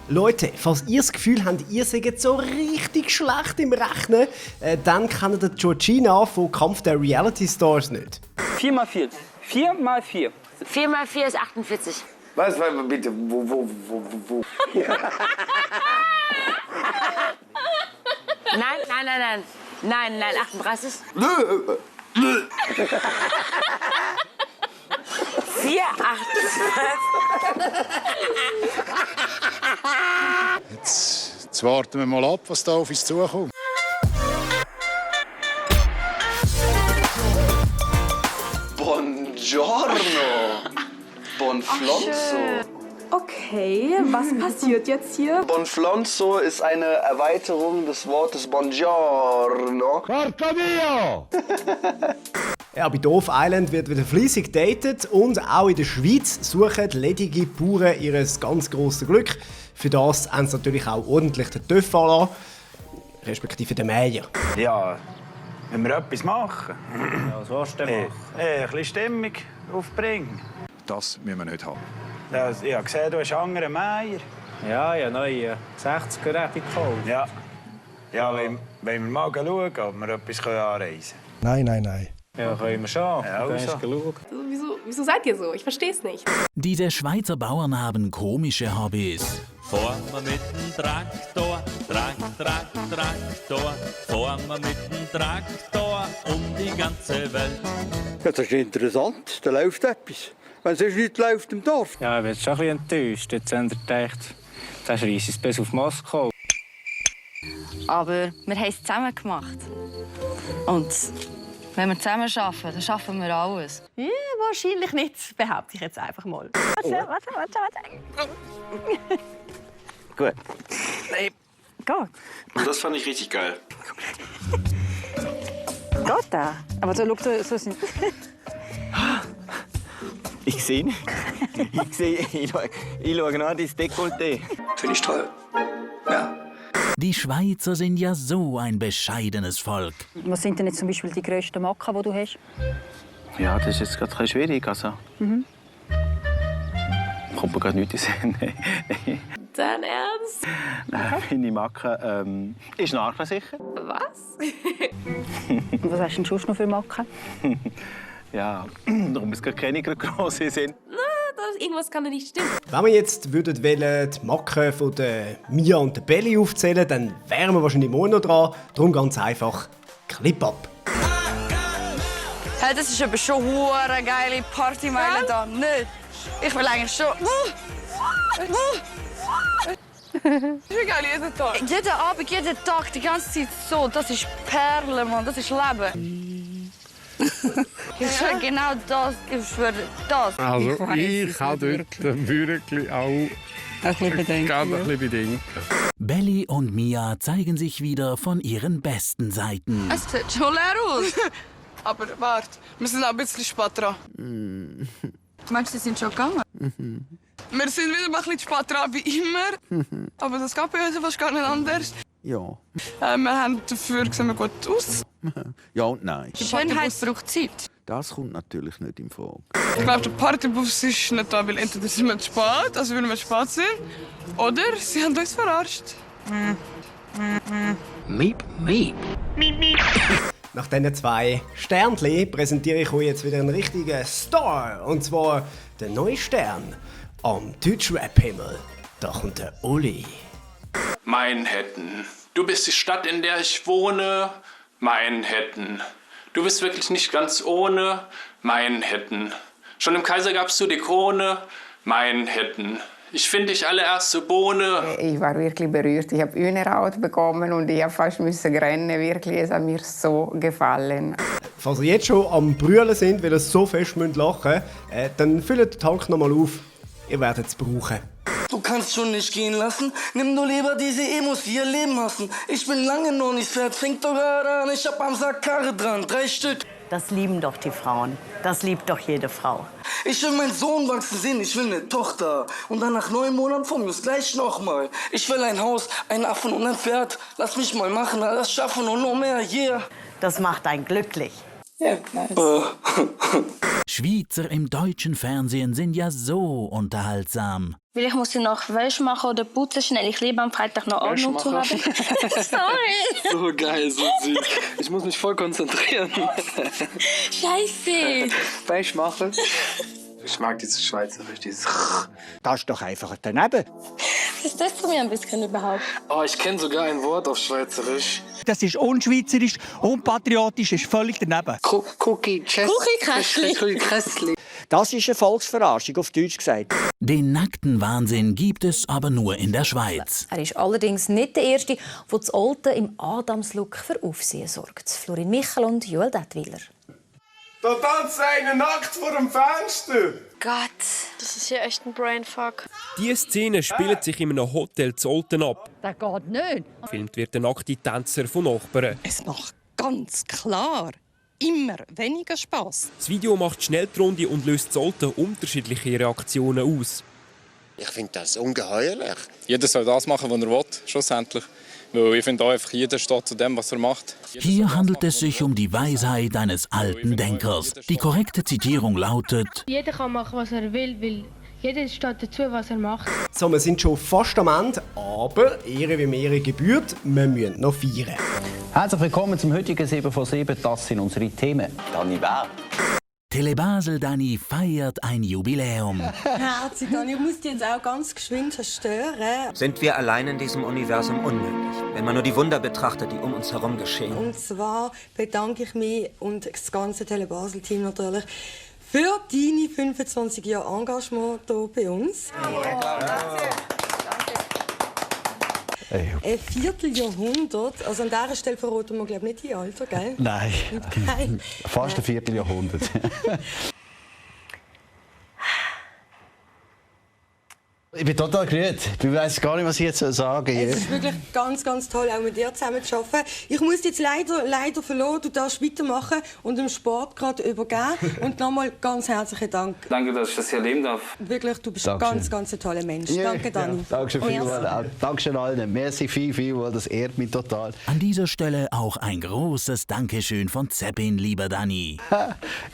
Leute, falls ihr das Gefühl habt, ihr seid so richtig schlecht im Rechnen, dann kennt ihr Georgina vom Kampf der Reality Stars nicht. 4 mal 4. 4 mal 4. 4 mal 4 ist 48. Was, bitte, wo? Nein, 38. 4, 8, 12. Jetzt warten wir mal ab, was da auf uns zukommt. Buongiorno. Bonflonzo. Okay, was passiert jetzt hier? Bonflonzo ist eine Erweiterung des Wortes Buongiorno. Porca Dio! Ja, bei Doof Island wird wieder fleissig datet und auch in der Schweiz suchen ledige Bauern ihr ganz grosses Glück. Für das haben sie natürlich auch ordentlich den TÜV anlassen, respektive den Meier. Ja, wenn wir etwas machen. Ja, was willst du denn machen? Ein bisschen Stimmung aufbringen. Das müssen wir nicht haben. Ja, ich habe gesehen, du hast einen anderen Meier. Ja, neue 60er-Räte gekauft. Ja, wollen wir mal schauen, ob wir etwas anreisen können? Nein. Ja, können wir schon. Ja, Kannst also. schauen. Wieso seid ihr so? Ich verstehe es nicht. Diese Schweizer Bauern haben komische Hobbys. Fahren wir mit dem Traktor, Traktor. Fahren wir mit dem Traktor um die ganze Welt. Ja, das ist interessant, da läuft etwas. Wenn sonst nichts läuft im Dorf. Ja, ich bin schon ein bisschen enttäuscht. Jetzt haben sie gedacht, das reise ich bis auf Moskau. Aber wir haben es zusammen gemacht. Und wenn wir zusammen arbeiten, dann schaffen wir alles. Ja, wahrscheinlich nicht, behaupte ich jetzt einfach mal. Warte. Gut. Geht. Und das fand ich richtig geil. Geht da? Aber so, so sind... Ich sehe nicht. Ich schaue genau dein Dekolleté. Finde ich toll. Ja. Die Schweizer sind ja so ein bescheidenes Volk. Was sind denn jetzt zum Beispiel die grössten Macken, die du hast? Ja, das ist jetzt gerade ein bisschen schwierig. Also. Kommt mir gerade nichts in den Sinn. Dein Ernst? Meine Macke ist nachversichert. Was? Und was hast du denn sonst noch für Macken? Ja, darum ist gerade keine grosse sind. Irgendwas kann da nicht stimmen. Wenn wir jetzt die Macken von der Mia und der Belly aufzählen, dann wären wir wahrscheinlich morgen noch dran. Darum ganz einfach Clip ab. Hey, das ist aber schon eine geile Partymeile da. Nicht? Ich will eigentlich schon... Ich bin geil jeden Tag. Jeden Abend, jeden Tag, die ganze Zeit so. Das ist Perle, Mann. Das ist Leben. Ich schwöre, genau das. Ich schwöre, das. Also ich habe dort wirklich auch ein bisschen Bedenken. Belly und Mia zeigen sich wieder von ihren besten Seiten. Es sieht schon leer aus. Aber warte, wir sind auch ein bisschen spät dran. Meinst du, sie sind schon gegangen? Wir sind wieder ein bisschen spät dran wie immer. Aber das geht bei uns fast gar nicht anders. Ja. Wir haben dafür sehen wir gut aus. Ja und nein. Schönheit braucht Zeit. Das kommt natürlich nicht in Frage. Ich glaube, der Partybus ist nicht da, weil entweder sind wir zu spät, also weil wir spät sind, oder sie haben uns verarscht. Miep. Nach diesen 2 Sternchen präsentiere ich euch jetzt wieder einen richtigen Star. Und zwar den neuen Stern am Deutschrap-Himmel. Da kommt der Uli. Manhattan. Du bist die Stadt, in der ich wohne. Manhattan. Du bist wirklich nicht ganz ohne. Manhattan. Schon im Kaiser gabst du die Krone. Manhattan. Ich finde dich allererste Bohne. Ich war wirklich berührt. Ich habe Hühnerhaut bekommen und ich habe fast rennen. Wirklich, es hat mir so gefallen. Falls ihr jetzt schon am Brüllen sind, weil ihr so fest lachen müsst, dann füllt den Tank nochmal auf. Ihr werdet es brauchen. Du kannst schon nicht gehen lassen. Nimm du lieber diese Emos, die ihr Leben hassen. Ich bin lange noch nicht fertig, fängt doch gerade an. Ich hab am Sack Karre dran, 3 Stück. Das lieben doch die Frauen. Das liebt doch jede Frau. Ich will meinen Sohn wachsen sehen, ich will eine Tochter. Und dann nach 9 Monaten von mir ist gleich nochmal. Ich will ein Haus, einen Affen und ein Pferd. Lass mich mal machen, das schaffen und noch mehr, yeah. Das macht einen glücklich. Ja, nice. Schweizer im deutschen Fernsehen sind ja so unterhaltsam. Vielleicht muss ich noch Wäsche machen oder putzen schnell. Ich liebe am Freitag noch Ordnung zu haben. Sorry. So geil, so süß. Ich muss mich voll konzentrieren. Scheiße. Wäsche machen. Ich mag dieses Schweizerisch, dieses... Das ist doch einfach daneben. Was tust du mir ein bisschen überhaupt? Oh, ich kenne sogar ein Wort auf Schweizerisch. Das ist unschweizerisch, unpatriotisch, ist völlig daneben. Cookie-Kästli. Das ist eine Volksverarschung, auf Deutsch gesagt. Den nackten Wahnsinn gibt es aber nur in der Schweiz. Er ist allerdings nicht der Erste, der das Alte im Adams-Look für Aufsehen sorgt. Florin Michel und Joel Dettwiller. Da tanzt einer nackt vor dem Fenster. Gott, das ist ja echt ein Brainfuck. Diese Szene spielt sich in einem Hotel zu Olten ab. Das geht nicht. Gefilmt wird der nackte Tänzer von Nachbarn. Es macht ganz klar immer weniger Spass. Das Video macht schnell die Runde und löst zu Olten unterschiedliche Reaktionen aus. Ich finde das ungeheuerlich. Jeder soll das machen, was er will, schlussendlich. Weil ich finde einfach, jeder steht zu dem, was er macht. Hier handelt es sich um die Weisheit eines alten Denkers. Die korrekte Zitierung lautet: Jeder kann machen, was er will, weil jeder steht dazu, was er macht. So, wir sind schon fast am Ende, aber Ehre wie Ehre gebührt, wir müssen noch feiern. Herzlich willkommen zum heutigen 7 von 7. Das sind unsere Themen. Dani wer? Telebasel Dani feiert ein Jubiläum. Herzlich, Dani, ich muss dich jetzt auch ganz geschwind zerstören. Sind wir allein in diesem Universum unmöglich, wenn man nur die Wunder betrachtet, die um uns herum geschehen? Und zwar bedanke ich mich und das ganze Telebasel-Team natürlich für deine 25 Jahre Engagement hier bei uns. Ja, klar. Ein Vierteljahrhundert, also an dieser Stelle verraten wir, glaube ich, nicht die Alter, gell? Nein, Nein. Fast ein Vierteljahrhundert. Ich bin total gerührt. Ich weiß gar nicht, was ich jetzt sagen soll. Es ist wirklich ganz, ganz toll, auch mit dir zusammen zu arbeiten. Ich muss dich jetzt leider verloren. Du darfst weitermachen und dem Sport gerade übergeben. Und nochmal ganz herzlichen Dank. Danke, dass ich das hier erleben darf. Wirklich, du bist ein Dankeschön. ganz, ganz toller Mensch. Danke, Dani. Ja, Dankeschön vielmals. Dankeschön allen. Merci viel, das ehrt mich total. An dieser Stelle auch ein großes Dankeschön von Zeppin, lieber Dani.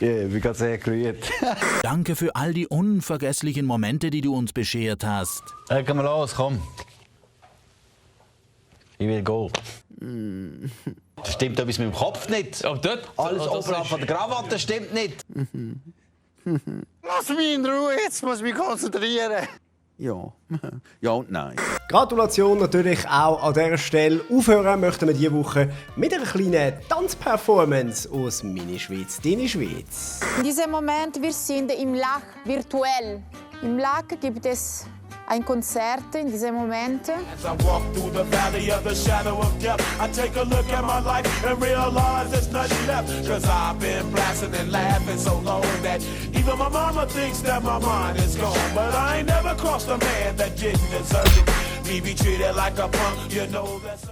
Ich bin ganz sehr gerührt. Danke für all die unvergesslichen Momente, die du uns beschert hast. Gehen wir los, komm. Ich will gehen. Das stimmt etwas mit dem Kopf nicht. Alles oberhalb von der Krawatte stimmt nicht. Lass mich in Ruhe, jetzt muss ich mich konzentrieren. Ja. Ja und nein. Gratulation natürlich auch an dieser Stelle. Aufhören möchten wir diese Woche mit einer kleinen Tanzperformance aus Mini Schweiz, deine Schweiz. In diesem Moment, wir sind im LAC virtuell. Im LAC gibt es ein Konzert in diesem Moment. As I walk through the valley of the shadow of death, I take a look at my life and realize there's nothing left. Cause I've been blasting and laughing so long that even my mama thinks that my mind is gone. But I ain't never crossed a man that didn't deserve it. Me be treated like a punk, you know that's